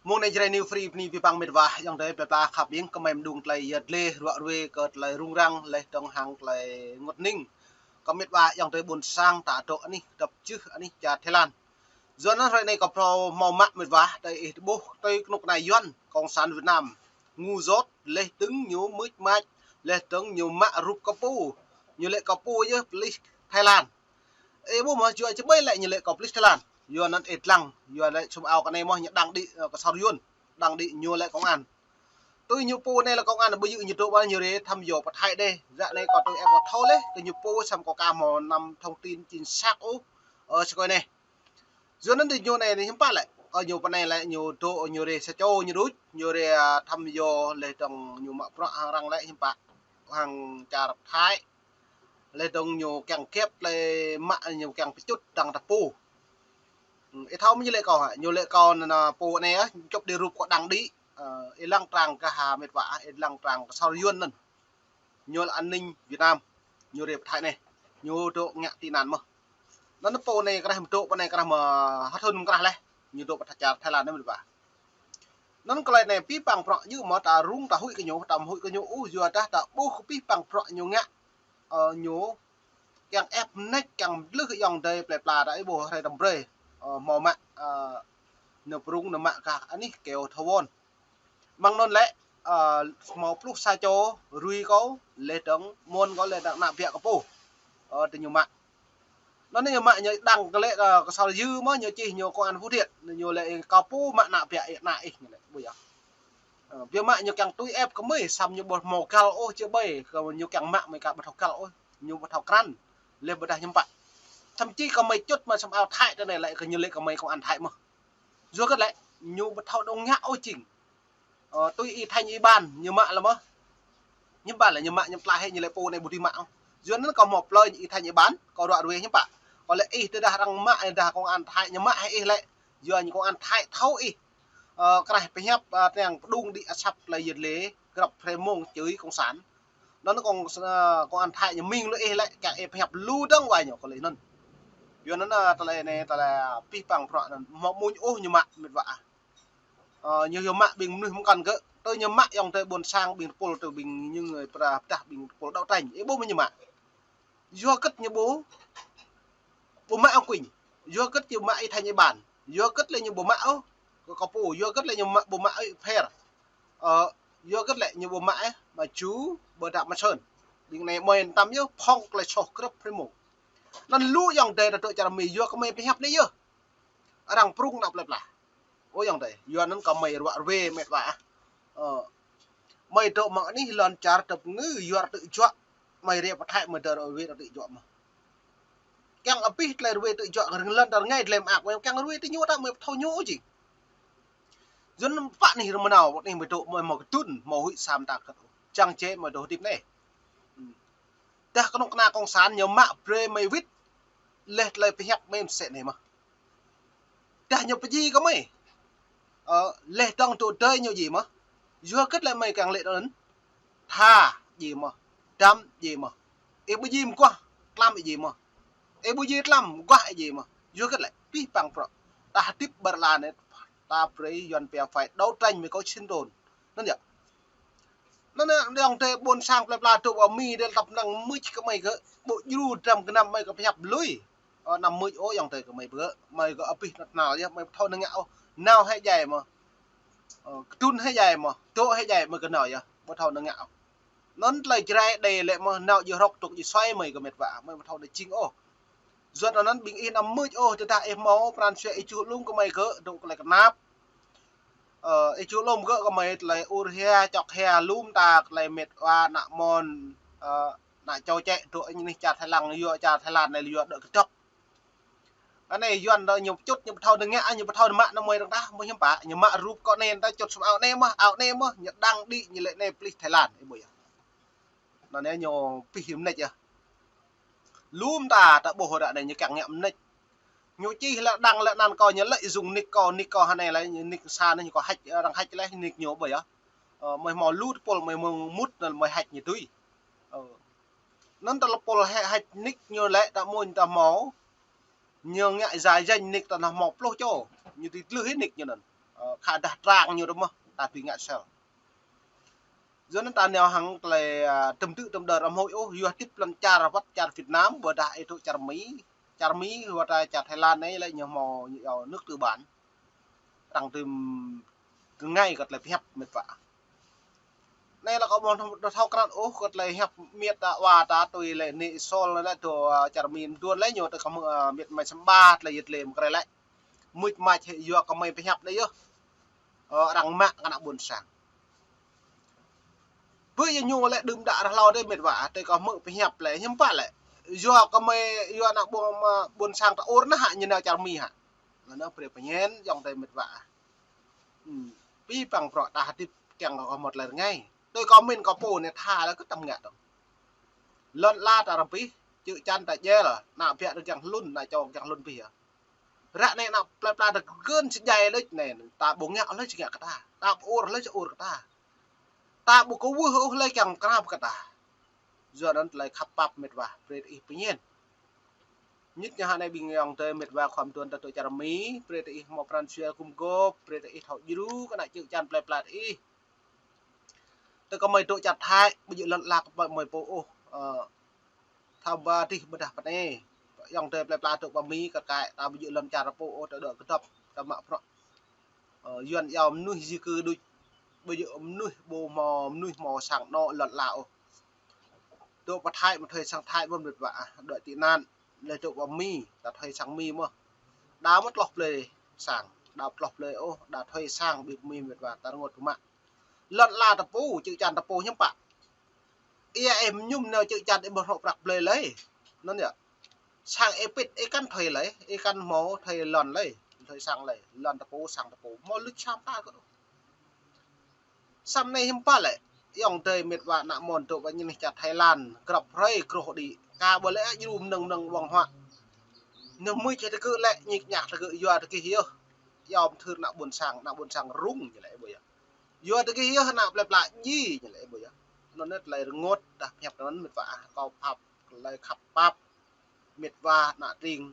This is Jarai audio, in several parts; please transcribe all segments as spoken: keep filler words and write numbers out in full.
Mơ̆ng anai Jrai New Free bơni abih bang mĕt wa ayŏng adơi plơi pla khăp ƀing kơmơi mơdung tơlơi yăt lĕ ruă ruê kơ tơlơi rŭng răng lĕ dơ̆ng hăng tơlơi rơngot hning. Kơ mĕt wa ayŏng adơi ƀôn sang ta dŏ anih dăp jưh anih čar Thái Lan. Yua anŭn hrơi anai kâo phrâo hmâo mă mĕt wa tơlơi ih tơƀuh tui kơnuk kơna Yuan Cộng sản Việt Nam. Ngu dốt lĕ dơ̆ng ñu mưč mač lĕ dơ̆ng ñu mă rup kơ pô. Ñu lĕ kơ pô yơh pơlih Thái Lan. Ih ƀuh mơ̆ yua či ƀai lĕ ñu lĕ kơ pơlih Thái Lan. Yua anŭn ih lăng, yua lĕ sum ao kơ anai mơ̆ ñu đang đĭ, ơ, kơ sor Yuan, đang đĭ ñu lĕ công an. Tui ñu pô anai lĕ công an ƀu djơ̆ ñu dŏ ƀơi ñu rê thăm dò pơ Thái đê. Ră anai kâo tui ĕp kâo thâo lĕ, tui ñu pô săm kâo ka hmâo năm thông tin chính xác ôh, ơ, sơkơi anai. Yua anŭn tui ñu anai hiư̆m pă lĕ, ơ, ñu pơ anai lĕ ñu dŏ ñu rê sa čô ñu đôč, ñu rê, ơ, thăm dò lĕ dơ̆ng ñu mă bruă hăng arăng lĕ hiư̆m pă. Hăng čar Thái lĕ dơ̆ng ñu kiăng kĕp lĕ mă ñu kiăng pơčŭt dăng ta pô. Ih thâo mơ̆ ñu lĕ kâo hă? Ñu lĕ kâo anŭn pô anai, ơ, čŏp đĭ rup kâo đang đĭ. Ơ, ih lăng trang kơ ha mĕt wa, ih lăng trang kơ sor Yuan anŭn. Ñu lĕ an ninh Việt Nam. Ñu rê pơ Thái anai. Ñu dŏ ngă tị nạn mơ̆. Anŭn pô anai krah mơ̆ dŏ, pô anai krah mơ̆ hơt hŭn krah leh. Ñu dŏ pơ čar Thái Lan anai mĕt wa. Anŭn tơlơi anai abih bang bruă djơ̆ mơ̆ ta rŭng ta huĭ kơ ñu, ta huĭ kơ ñu ôh yua dah ta ƀuh abih bang bruă ñu ngă. Ơ, ñu kiăng ĕp mơneč kiăng mlưh ayŏng adơi plơi pla ta ih ƀuh hrơi tơm brơi. Ơ, hmâo mă, ơ, nao prŭng nao mă kơ anih kơyâo thâo wơ̆n. Mơ̆ng anŭn lĕ, ơ, hmâo pluh sa čô rui kâo lĕ dơ̆ng mơ̆n kâo lĕ dơ̆ng ană biă kơ pô. Ơ, tui ñu mă. Anŭn ñu mă ñu đang kơ lĕ, ơ, kơ sor Yuan mơ̆ ñu čih ñu công an Phú Thiện. Ñu lĕ kơ pô mă ană biă ih ană ih ñu lĕ ƀu yơh. Ơ, biă mă ñu kiăng tui ĕp kơ mơi săm ñu ƀu hmâo găl ôh či ƀai, kơ ñu kiăng mă mơi ka ƀu thâo găl ôh, ñu ƀu thâo krăn. Lĕ ƀôdah hiư̆m pă. Thậm chí kơ mơi čŭt mă sum ao Thái tơ anai lĕ kơ ñu lĕ kơ mơi công an Thái mơ̆. Yua hơget lĕ, ñu ƀu thâo dŏ ngă ôh jing. Ơ, tui Y Thanh Y Ban ñu mă lĕ mơ̆. Hiư̆m pă lĕ ñu mă ñu pơtlaih hĭ ñu lĕ pô anai ƀu dưi mă ôh. Yua anŭn kâo hmâo plơi Y Thanh Y Ban, kâo ruă ruê hiư̆m pă. Kâo lĕ ih tơdah arăng mă, dah công an Thái ñu mă hĭ ih lĕ. Yua ñu công an Thái thâo ih. Ơ, krah pơhiăp, ơ, tơnăng pơđung đĭ asăp tơlơi yăt lĕ, grăp hrơi mông čư̆ cộng sản. Anŭn kông, ơ, công an Thái ñu mĭn lu ih lĕ, kiăng ih pơhiăp lu dơ̆ng wa ñu kơ lĕ anŭn. Yua anŭn, ơ, tơlơi anai, tơlơi abih bang bruă anŭn, hmâo mơ̆n ôh ñu mă mĕt wa ah. Ơ, ñu yua mă ƀing mơnuih mơkăn gơ̆, tui ñu mă ayŏng adơi ƀôn sang ƀing tơpul tui ƀing ñu ngơi pơrah pơdah ƀing tơpul đấu tranh. Ih ƀuh mơ̆ ñu mă. Yua hơget ñu ƀu, ƀu mă ôh kuing. Yua hơget ñu mă Y Thanh Y Ban. Yua hơget lĕ ñu ƀu mă ôh kơ kơ pô. Yua hơget lĕ ñu mă ƀu mă ôh Pher. Ơ, yua hơget lĕ ñu ƀu mă ôh mă Ju ƀôdah mă Sơn. Ƀing anai mơi tăm yơh phŏng tơlơi soh grăp hrơi mông. Anŭn lu ayŏng adơi ta dŏ čar Mi yua kơ mơi pơhiăp anai yơh. Arăng prŭng ană plơi pla. Ơ ayŏng adơi, yua anŭn kơ mơi ruă ruê mĕt wa ah. Ơ, mơi dŏ mơ̆ng anih lŏn čar tơp ngư yua rơtư̆ juă. Mơi rê pơ Thái mơi dơ̆ng ruă ruê rơtư̆ juă mơ̆. Kiăng abih tơlơi ruê rơtư̆ juă kơ rơ̆ng lŏn ta rơngai tơlơi mơak mơi kiăng ruê tơ ñu ta mơi pơthâo ñu ôh jing. Yua anŭn pă anih rơmơnao, pă anih mơi dŏ mơi hmâo kơdŭn, hmâo huĭ sa mơta kơt ôh. Čang čê mơi dŏ hơdip anai. Dah kơnuk kơna cộng sản ñu mă brơi mơi wĭt, lĕ tơlơi pơhiăp mơi mơsĕ anai mơ̆. Dah ñu pơjing kơ mơi. Ơ, lĕ dơ̆ng tŭ tơi ñu jing mơ̆. Yua hơget lĕ mơi kiăng lĕ anŭn. Tha jing mơ̆. Dăm jing mơ̆. Ih ƀu jing mơguah, tlam jing mơ̆. Ih ƀu jing tlam, mơguah jing mơ̆. Yua hơget lĕ. Abih bang bruă. Ta hơdip ƀơi lŏn anai, ta brơi Yuan pia phải đấu tranh với cái sinh tồn. Anŭn yơh. Anŭn anai, ayŏng adơi ƀôn sang plơi pla dŏ ƀơi Mi dêh tăp năng mưč kơ mơi gơ̆, ƀu djru dram gơnam mơi gơ̆ pơhiăp lui. Ơ, anăm mưč ôh ayŏng adơi kơ mơi gơ̆, mơi gơ̆ abih tơnal yơh, mơi pơthâo nao ngă ôh. Nao hĭ djai mơ̆. Ơ, kơdŭn hĭ djai mơ̆, dŏ hĭ djai mơi gơ̆ nao yơh, ƀu thâo nao ngă ôh. Anŭn tơlơi Jrai đe lĕ mơ̆, nao djơ̆ hrŏk tŭk djơ̆ suai mơi gơ̆ mĕt wa, mơi ƀu thâo nao jing ôh. Yua anŭn ƀing ih anăm mưč ôh, tơdah ih hmâo pran jua ih čuh lŏm kơ mơi gơ̆, dŏ tơlơi kơnap. Ơ, ih čuh lŏm gơ̆ kơ mơi tơlơi ur hia, čŏk hia, lŏm ta tơlơi mĕt wa, ană mơ̆n, ơ, ană čô čĕ, dŏ anih čar Thái Lan, yua čar Thái Lan anai yua dŏ kơdŏp. Anai Yuan dŏ ñu pơčŭt, ñu pơthâo nao ngă, ñu pơthâo nao mă nao mơi dơ̆ng tah, mơ̆ hiư̆m pă, ñu mă rup kơ anai ta čŭt sum ao anai mơ̆, ao anai mơ̆, ñu đang đĭ, ñu lĕ anai pơlih Thái Lan, ih ƀuh yơh. Anŭn anai ñu pih mơneč yơh. Lŏm ta, ta ƀuh ră anai ñu kiăng ngă mơneč. Ñu čih lĕ đăng lĕ anăn kâo ñu lĕ dùng nick kâo, nick kâo hơnai lĕ, nick sa anai ñu kâo hack, arăng hack lĕ nick ñu ƀơi yơh. Ơ, mơi hmâo lu tơpul mơi mơ̆ng mŭt anŭn mơi hack ñu tui. Ơ. Anŭn tơlơi pul hack, hack nick ñu lĕ ta mơ̆n ta hmâo. Ñu ngă giả danh nick ta hmâo pluh čô. Ñu tui tlưh hĭ nick ñu anŭn. Ơ, khă dah trang ñu rơmơh, ta tui ngă sel. Yua anŭn ta nao hăng tơlơi, ơ, tơm tư̆ tơm đơr amhoi ôh, yua hơdip lŏn čar wăt čar Việt Nam, ƀôdah ih dŏ čar Mi, čar Mi, wăt čar Thái Lan anai lĕ ñu hmâo ñu yua nước tư bản. Arăng tơm rơngai kơ tơlơi pơhiăp mĕt wa. Anai lĕ kâo ƀu thâo krăn ôh kơ tơlơi hiăp mĕt wa ta tui lĕ nê Sol lĕ dŏ, ơ, čar Mi mơduôn lĕ ñu tơ kơ mơ̆, ơ, mĕt mai sơmba tơlơi yơh tơlơi mơkrê lĕ. Muč mač hĕ yua kơ mơi pơhiăp đei yơh. Ơ, arăng mă kơ ană ƀôn sang. Bơ yơh ñu lĕ đưm đă rơhlâo đei mĕt wa, tơ kơ mơi pơhiăp lĕ, hiư̆m pă lĕ. Yua kơ mơi, yua ană ƀôn, ƀôn sang ta ur nah hă, ñu nao čar Mi hă. Anŭn brơi pơñen, yŏng đei mĕt wa. Hmm. Pĭ păng prŏ ta hơdip kiăng kơ hmâo tơlơi rơngai. Tui kơ mĭn kơ pô anai tha lĕ kơ tăm ngă dong. Lŏn ala ta rơbih, čư̆ čan ta jel, ană biă ta kiăng hlŭn, ană čô kiăng hlŭn bih yơh. Ră anai ană plơi pla ta gơ̆n sơjai lĕ anai, ta ƀu ngă lĕ či ngă kơ ta, ta ƀu ur lĕ či ur kơ ta. Ta ƀu kwưh ôh lĕ kiăng krap kơ ta. Yua anŭn tơlơi khăp pap mĕt wa, brơi ih pơñen. Ñit ñu hă anai ƀing yŏng đei mĕt wa khua mơduôn ta dŏ čar Mi, brơi ih hmâo pran jua gum gôp, brơi ih thâo djru kơ ană čư̆ čan plơi pla ih. Tơ kơ mơi dŏ čar Thái, ƀu djơ̆ lŏn ala kơ mơi pô ôh, ơ, thâo ba dih ƀôdah pơ anai. Yŏng đei plơi pla dŏ pơ Mi kơ kaĭ, ta ƀu djơ̆ lŏn čar pô ôh, ta dŏ kơdŏp, ta mă prŏ. Ơ, Yuan iâu mơnuih di cư đôč, ƀu djơ̆ mơnuih ƀu hmâo, mơnuih hmâo sang anŏ lŏn ala ôh. Dŏ pơ Thái mă thuê sang Thái mơ̆n mĕt wa, dŏ tị nạn, lĕ dŏ pơ Mi, ta thuê sang Mi mơ̆n. Đa mơ̆ tloh blơi sang, đa tloh blơi ôh, đa thuê sang ƀing Mi mĕt wa, ta rơngot pơmă. Lŏn ala ta pô, čư̆ čan ta pô hiư̆m pă. Ia ih mơñum nao čư̆ čan ih ƀu hrŏ prăk blơi lơi. Anŭn yơh. Sang ih pĭt ih kăn thuê lơi, ih kăn hmâo thuê lŏn lơi, thuê sang lơi. Lŏn ta pô, sang ta pô. Hmâo luč sam ta kơ. Samơ̆ anai hiư̆m pă lĕ. Yŏng đei mĕt wa ană mơ̆n dŏ pơ anih čar Thái Lan, grăp hrơi grŏh đĭ. Ka ƀu lĕ djru mơnơ̆ng mơnơ̆ng ƀơ̆ng huă. Nơh mưč hĕ tơgơ̆ lĕ, ñik ñak tơgơ̆ yua tơgih yơh. Yom thưr ană ƀôn sang, ană ƀôn sang rŭng ñu lĕ ƀu yơh. Yua tơgih yơh ană plơi pla djai ñu lĕ ƀu yơh. Anŭn anai tơlơi rơngot dah pơhiăp anŭn mĕt wa, kâo pap tơlơi khăp pap mĕt wa ană tring.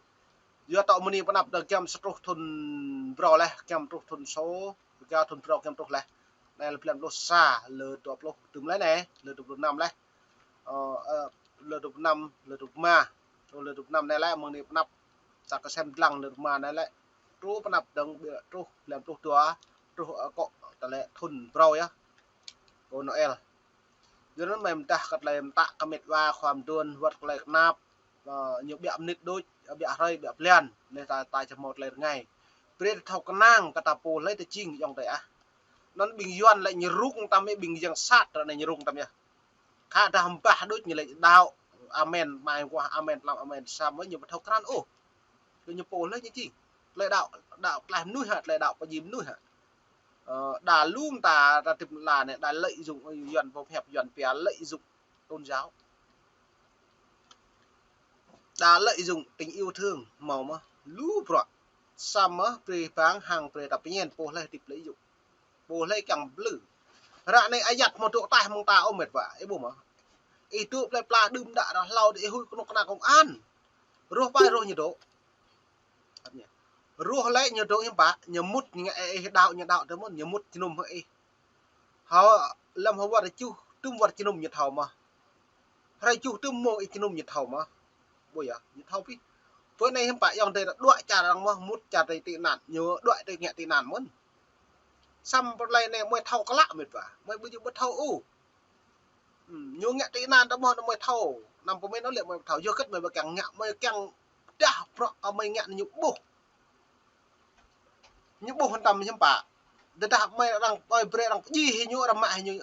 Yua tŏ mơni pơanăp dah giăm sa truh thŭn brâo laih, giăm truh thŭn sô, giăm thŭn brâo giăm truh laih. Anai lĕ blan pluh sa, lơ dua pluh tơm laih anai, lơ dua pluh năm laih. Ơ, ơ, lơ dua pluh năm, lơ dua pluh rơma. Ơ, lơ dua pluh năm anai lĕ mơ̆ng anai pơanăp. Ta kơsem dlăng lơ dua pluh rơma anai lĕ. Truh pơanăp dơ̆ng ƀiă truh blan pluh dua, truh, ơ, akŏ tơlơi thŭn brâo yơh. Akŏ Noel. Yua anŭn mơi mơdah kơ tơlơi mơtă kơ mĕt wa khua mơduôn wơ̆t tơlơi kơnap, ơ, ñu ƀiă mơnit đôč, ƀiă hrơi, ƀiă blan, anai ta, ta či hmâo tơlơi rơngai. Brơi ta thâo kơnang kơ ta pô hlơi ta jing yŏng đei ah. Anŭn ƀing Yuan lĕ ñu rŭng tăm yơh, ƀing yang sat ră anai ñu rŭng tăm yơh. Khă dah mbah đôč ñu lĕ đaŏ, amen, mai mơguah, amen, tlam, amen, samơ̆ ñu ƀu thâo krăn ôh. Kơ ñu pô hlơi ñu jing. Tơlơi đaŏ, đaŏ klaih mơnuih hă, tơlơi đaŏ pơjing mơnuih hă. Ơ, đa lŏm ta, ta tĭp la anai, đa lợi dụng, ơ, Yuan pơhiăp Yuan pia lợi dụng tôn giáo. Đa lợi dụng tình yêu thương, hmâo mơ̆n, lu bruă. Samơ̆ brơi păng hăng brơi ta pơñen pô hlơi hơdip lợi dụng. Pô hlơi kiăng blư̆. Ră anai ayăt hmâo dŏ taih mơ̆ng ta ôh mĕt wa, ih ƀuh mơ̆n. Ih dŏ plơi pla đưm đă rơhlâo đĭ ih huĭ kơnuk kơna công an. Rôh pai rôh ñu dŏ. Rôh lĕ ñu dŏ hiư̆m pă, ñu mŭt ñu ngă ih đaŏ, ñu đaŏ tơ mơ̆n, ñu mŭt jơnum hăng ih. Hơ, lăm hơ wơ̆t čuh, tơm wơ̆t jơnum ñu thâo mơ̆n. Hrơi čuh tơm mông ih jơnum ñu thâo mơ̆n. Ƀu yơh, ñu thâo pih. Pơ anai hiư̆m pă yŏng đei đuaĭ čar arăng mơ̆n, mŭt čar đei tị nạn, ñu đuaĭ đei ngă tị nạn mơ̆n. Samơ̆ pơlai anai mơi thâo klă mĕt wa, mơi ƀu djơ̆ ƀu thâo ôh. Hmm, ñu ngă tị nạn ta mơ̆n mơi thâo, năm pơmĭn ôh lĕ mơi thâo, yua hơget mơi ƀu kiăng ngă, mơi kiăng dah bruă kơ mơi ngă ñu ƀuh. Ñu ƀuh hơtăm hiư̆m pă. Tơdah mơi arăng, mơi brơi arăng pơjing hĭ ñu, arăng mă hĭ ñu,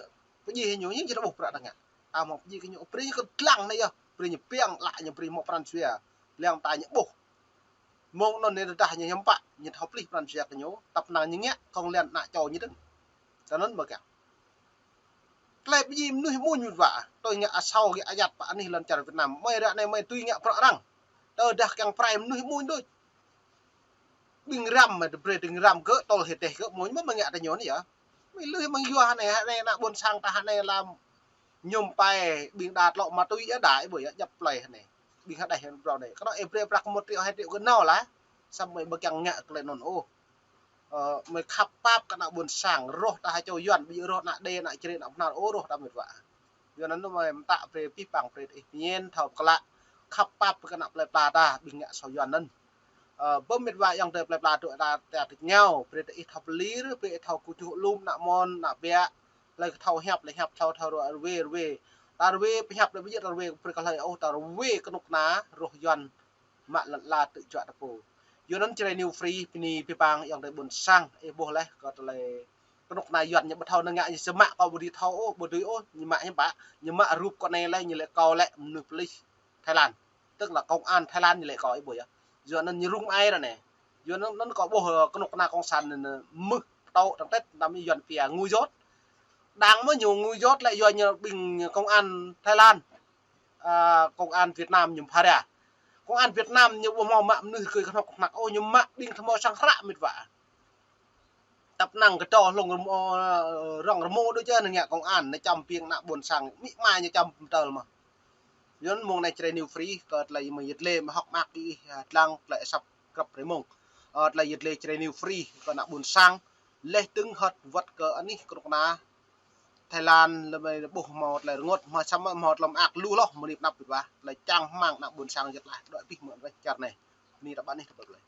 pơjing hĭ ñu, ñu či ƀuh bruă arăng ngă. Ta hmâo pơjing kơ ñu, brơi ñu kơ dlăng anai yơh, brơi ñu piăng lă ñu, brơi hmâo pran jua. Lăng ta ñu ƀuh. Mông anŭn anai tơdah ñu hiư̆m pă, ñu thâo plih pran jua kơ ñu, tăp năng ñu ngă, kông lăng ană čô ñu dơ̆ng. Tơ anŭn mơ̆ kiăng. Tơlơi pơjing mơnuih amuñ mĕt wa, tui ngă asâo gih ayăt pơ anih lŏn čar Việt Nam. Mơi ră anai mơi tui ngă bruă arăng. Tơdah kiăng prai mơnuih amuñ đôč. Ƀing răm mơi brơi ƀing răm gơ̆, tơl hơdeh gơ̆, amuñ mơ̆ mơi ngă tơ ñu anai yơh. Mơi lui mơ̆ng yua hơnai, hơnai ană ƀôn sang ta hơnai lăm mơñum pai, ƀing đa tlŏ ma túy yơh đa, ih ƀuh yơh, djăp plơi hơnai. Ƀing hơdeh hơnai brâo anai. Kơnơ̆ng ih brơi prăk một triệu, hai triệu gơ̆ nao lah. Samơ̆ mơi ƀu kiăng ngă tơlơi anŭn ôh. Ơ, mơi khăp pap kơ ană ƀôn sang, rŏh ta hơčâo Yuan, ƀu djơ̆ rŏh ană Đê, ană Črê, ană Bơhnar, ôh, rŏh ta mĕt wa. Yua anŭn mơi mơtă brơi pih păng brơi ih pơñen thâo pơklă, khăp pap kơ ană plơi pla ta, ƀing ngă soh Yuan anŭn. Ơ, bơ mĕt wa ayŏng adơi plơi pla tŭ ta, ta tŭ ñu, brơi ih thâo pơlir, brơi ih thâo kơčŭh lŏm, ană mơ̆n, ană biă, lĕ thâo hiăp, lĕ hiăp thâo, thâo rơwe, rơwe. Ta rơwe, pơhiăp lĕ ƀu djơ̆ ta rơwe, brơi kơ hlơi ôh, ta rơwe kơnuk kơna, rŏh Yuan, mă lŏn ala tŭ juă ta pô. Yua anŭn Jrai New Free, bơni pih păng ayŏng adơi ƀôn sang, ih ƀuh laih, kơ tơlơi kơnuk kơna Yuan ñu ƀu thâo nao ngă ñu sơmă kơ ƀu dưi thâo ôh, ƀu dưi ôh, ñu mă ñu pă, ñu mă rup kơ anai laih, ñu lĕ kâo lĕ mơnuih police Thái Lan. Tức là công an Thái Lan ñu lĕ kâo ih ƀuh yơh. Yua anŭn ñu rŭng ai ră anai. Yua anŭn, anŭn kâo ƀuh, ơ, kơnuk kơna cộng sản anŭn, ơ, mơ̆ pơtô tơng tĕt, tơdah ñu Yuan pia ngu dốt. Đang mơ̆ ñu ngu dốt lĕ yua ñu ƀing công an Thái Lan. Ơ, công an Việt Nam ñu phara. Công an Việt Nam ñu ƀu hmâo mă mơnuih rơkơi kơhnŏk kơhnăk ôh, ñu mă ƀing tơhmâo sang hră mĕt wa. Tăp năng kơtô hlŏng rơmô, ơ, rŏng rơmô đôč yơh anŭn ngă công an, anŭn čăm ƀing ană ƀôn sang, mĭ ma ñu čăm pơtơl mơ̆n. Yua anŭn mơ̆ng anai Jrai New Free, kơ tơlơi mơi yơt lĕ mơ̆ hŏk mơak ih, ơ, lăng tơlơi asăp krăp rơmông. Ơ, tơlơi yơt lĕ Jrai New Free, kơ ană ƀôn sang, laih dơ̆ng hơt wơ̆t kơ anih kơnuk kơna Thái Lan, lĕ mơi ƀuh hmâo tơlơi rơngot, hmâo săm, hmâo tơlơi mơak lu hloh, mơni pơnăp ƀit wa, tơlơi čang hmang ană ƀôn sang yơt laih, đuaĭ pih mơ̆n rĕh čar anai. Bơni ta ƀă anih ta ƀơi tơlơi.